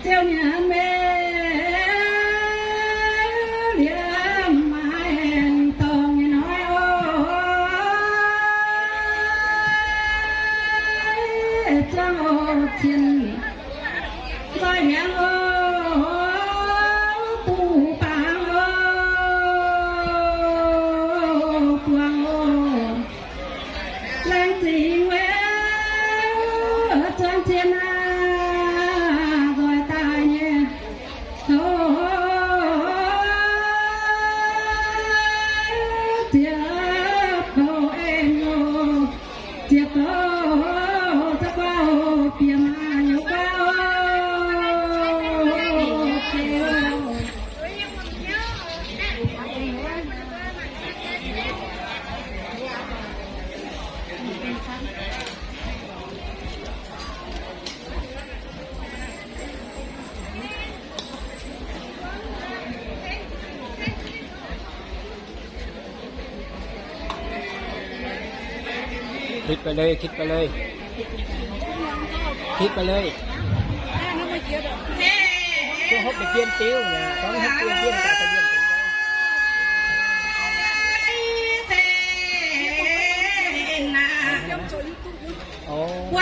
Ziouv nyanc meih liemh maengx dorngx nyei hnoi oc. Zuangx oc, cien nzoih hliangx oc, duqv bangc oc, buangh oc. Laengz zingh wuov, zuangx cien aac, nzoih daaih nyei. Ziepc bou en oc, ziepc bou, za'guaauv bieqc maaih hnyouv guaauv oc. Kích ไปเลย kích ไปเลย kích ไปเลย Duqv hopv deix bienh diuv mi'aqv, gorngv hopv bienh diuv daaih deix bienh diuv. Orv.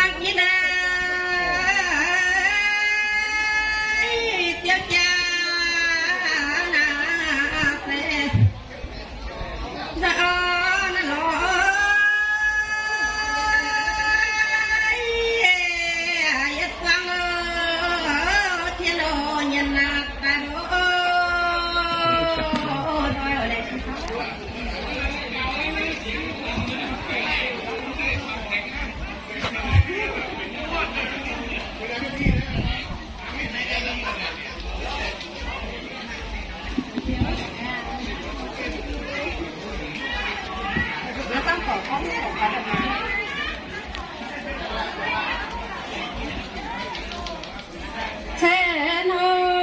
Cen oc,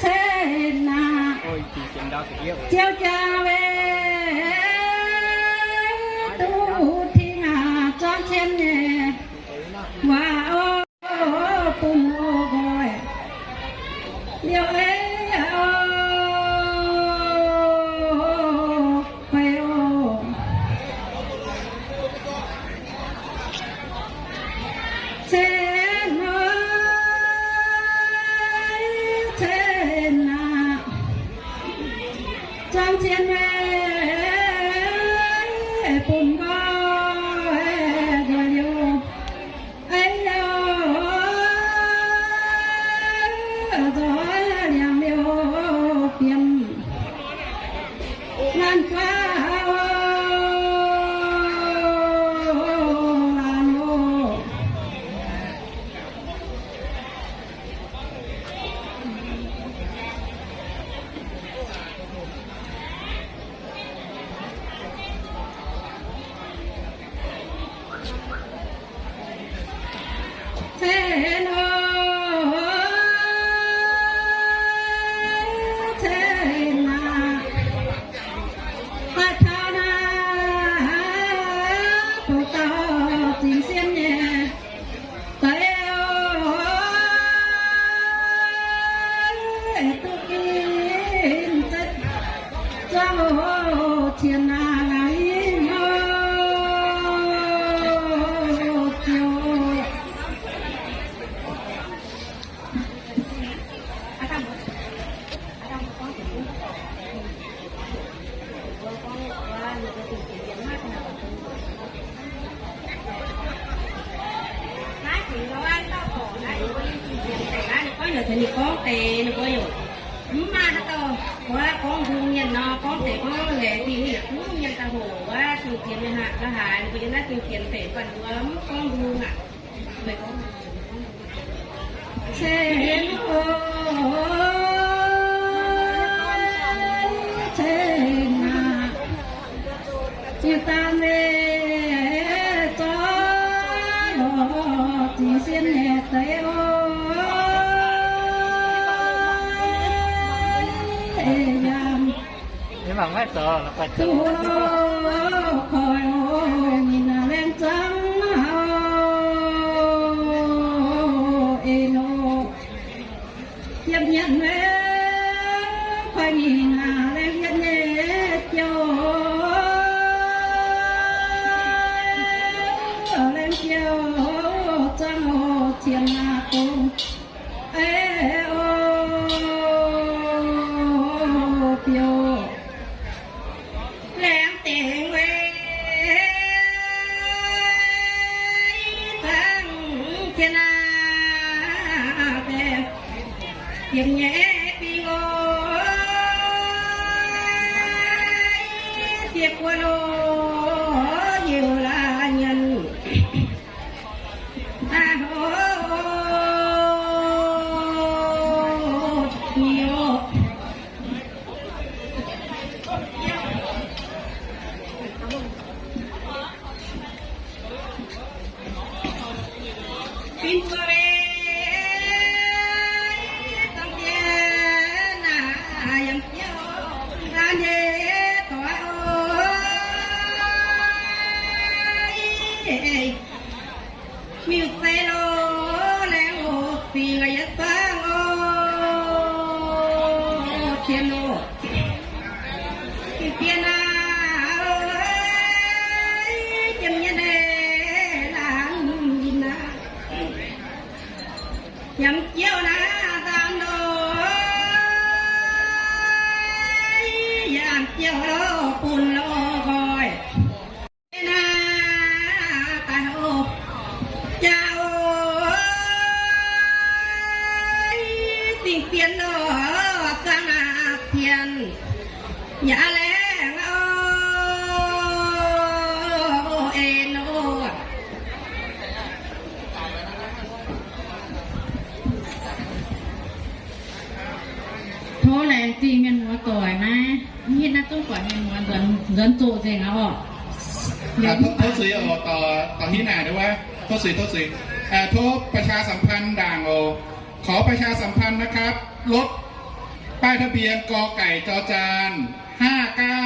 cen aac, Ziouv jaa weic duqv tingx aac, zuangx cien nyei waac oc, bun oc nqoi liouh ei oc, fai oc. Cen oc, cen aac, zuangx cien nyei bun nqoi nqoi liouh. Eix yaac nzoih liangx liouh bienh laanh guaav oc, laanh oc. Cen oc, cen aac, daaih taux naaiv bouc dauh zingh sienh nyei deix oc, duqv ginv zeix zuangx oc, cien aac, laangz hingv oc, Ziouv. Ninh gorngv deix, ninh mbuo yaac mv maaih haaix dauh wuov gorngv mbung mienh nor, gorngv deix gorngv laengz zingh yaac mv mienh daaih hoc wuov, zingh jienx mienh haaix, la'haaix ninh mbuo yiem naaiv zingh jienx deix, mv baac ninh mbuo mv gorngv mbung aqv. Ceng oc, ceng aac, yie daan meih zorqv lorz zingh sienh nyei deix oc. Yiem duqv koiv oc, ninh laengz zangv oc. Biouv zangv o, cien aqv dongh, e, o, biouv laengz dengx weic zangv cien aqv deix, yiem nyei bing o, dieh guoqv loh, youh laaix nyanc. Miuc-seix loh, laengz oc, singx yietc zangv oc, tien loh. Singx dien aac, jiem nyei leiz laanh yinh aac, yiem jiouv naaiv nzaan loh, yiem jiouv loh bun loh nqoi. Naaiv daaih oc, jaax oc, singx dien loh, zangv aac tien, yaac laengz oc, en oc. Tov laengz zingh mienh muoz doic naaiv, mv hitv naaiv zungv buatc mienh muoz nzuonx, nzuonx zoqc nzengc aqv oc. Tov suiv oc, dorh hitv naaic duqv wuov. Tov suiv, tov suiv. ทบประชาสัมพันธ์ด่าน โอ ขอประชาสัมพันธ์นะครับ รถป้ายทะเบียน ก.ไก่ จ.จาน ห้าเก้า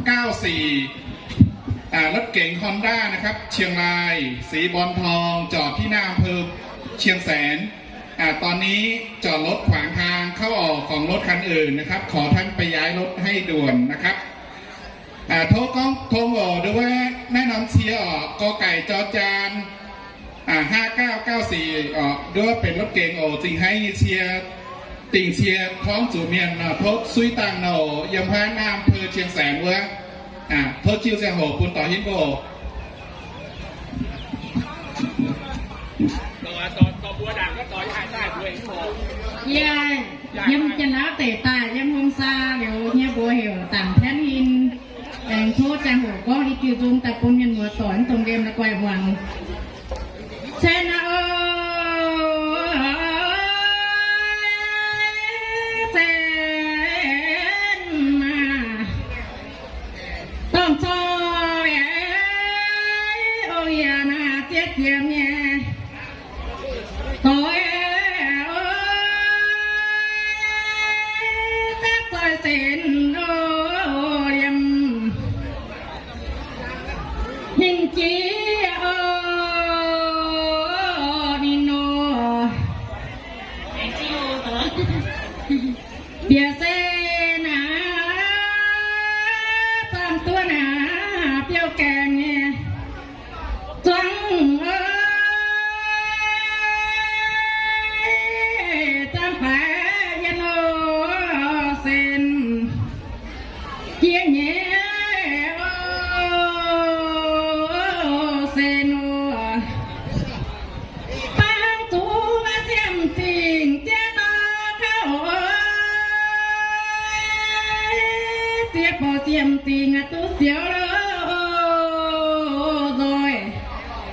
เก้าสี่ อ่า รถเก๋ง Honda นะครับ เชียงราย สีบรอนซ์ทอง จอดที่หน้าอำเภอเชียงแสน อ่า ตอนนี้จอดรถขวางทางเข้าออกของรถคันอื่นนะครับ ขอท่านไปย้ายรถให้ด่วนนะครับ อ่า โทษกล้องโทงโอ หรือว่าแนะนำเชียร์ออก ก.ไก่ จ.จาน อ่า ห้าเก้าเก้าสี่ ออกด้วย เป็นรถเก๋ง โอ จึงให้เชียร์ ติ่งเชียร์ท้องสูงเมียน อ่า ทบซุยตัง โอ ยำพ้า หน้าอำเภอเชียงแสน เว้ย อ่า โทษ จิ้วเซียงโห ปุนต่อหินโบ Yie yiem Janx-Laauv deic-baac, yiem Hungh Saa, liuz nyei mbuox heuc Dangc Tienv Hinh. Aengx tov ziangh hoc gorngv i diuh nzung daaih bun mienh muoz doic mv dungx liemh la'guaih muangx. Cen aac, o, cen aac, dongh corc, o, yaac naaic ziex jiex nyei. Doix, o, daav doix sen, o, liemh ninh jiex, o, ninh nor. Bieqc se naaic, zaangv duqv naaic biouv gaengh nyei. Zuangx, o, zaangv faix yiem, o, sen jiex nyei, o, sen, o. Bangc zuqc maaih ziemx zingh jiex dorh gauh, o, ziex borqc ziemx zingh aqv duqv zioux loh, o, nzoih.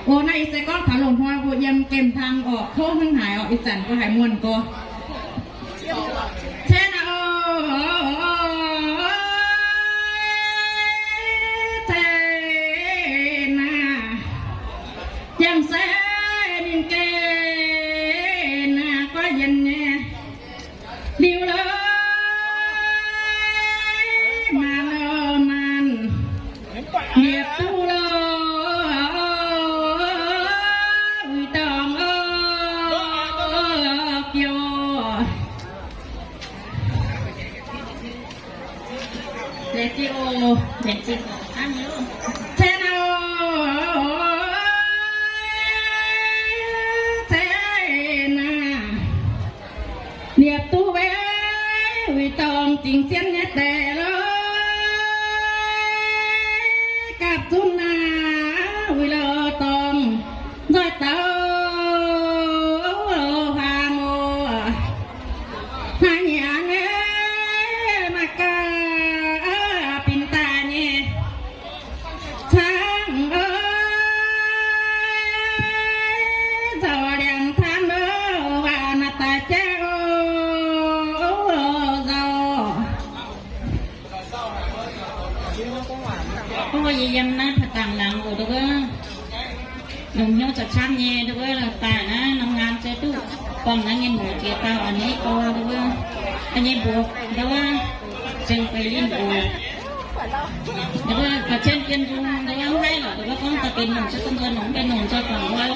O, naaiv ih se gorngv taux loz-hnoi mbuo yiem gemh hlang orqc, kouv hnangv haaix orqc, ih zanc mbuo haiz muonh gorx. Cen aac, o, cen aac, yangh se ninh gengh naaic goiv yienx nyei. Liuz loh, maanc loh maanc, yietc duqv loh, uix dorngx, o, biouv. Cen aac, o, Dingc zien nyei deix loh, gapv zunv naaiv wuic loh dorngx nzoih dauh huaang oc. Hnangv nyanc nyei maiv gaax, binc daaih nyei cangv oc, nzauh liangx tanv oc, waac naaic daaih jaiv oc, nzauh. Gorngv yie yiem naaiv Paa Dangh Laangz oc, nduov wuov, longc hnyouv za'qaqv nyei, nduov wuov, daaih naaiv norm ngaam se duqv buangh naaiv nyei muoc jiex dauh a'hneiv gorx, nduov wuov, nyei mbuox, nduov wuov, zengx feix linh mbuox, nduov wuov, ga'cien jienv nzung, nduov wuov, mv haih lorqc, nduov wuov, gorngv daaih benx nongc se gorngv nduov nongc, benx nongc nzoih guangc wuov.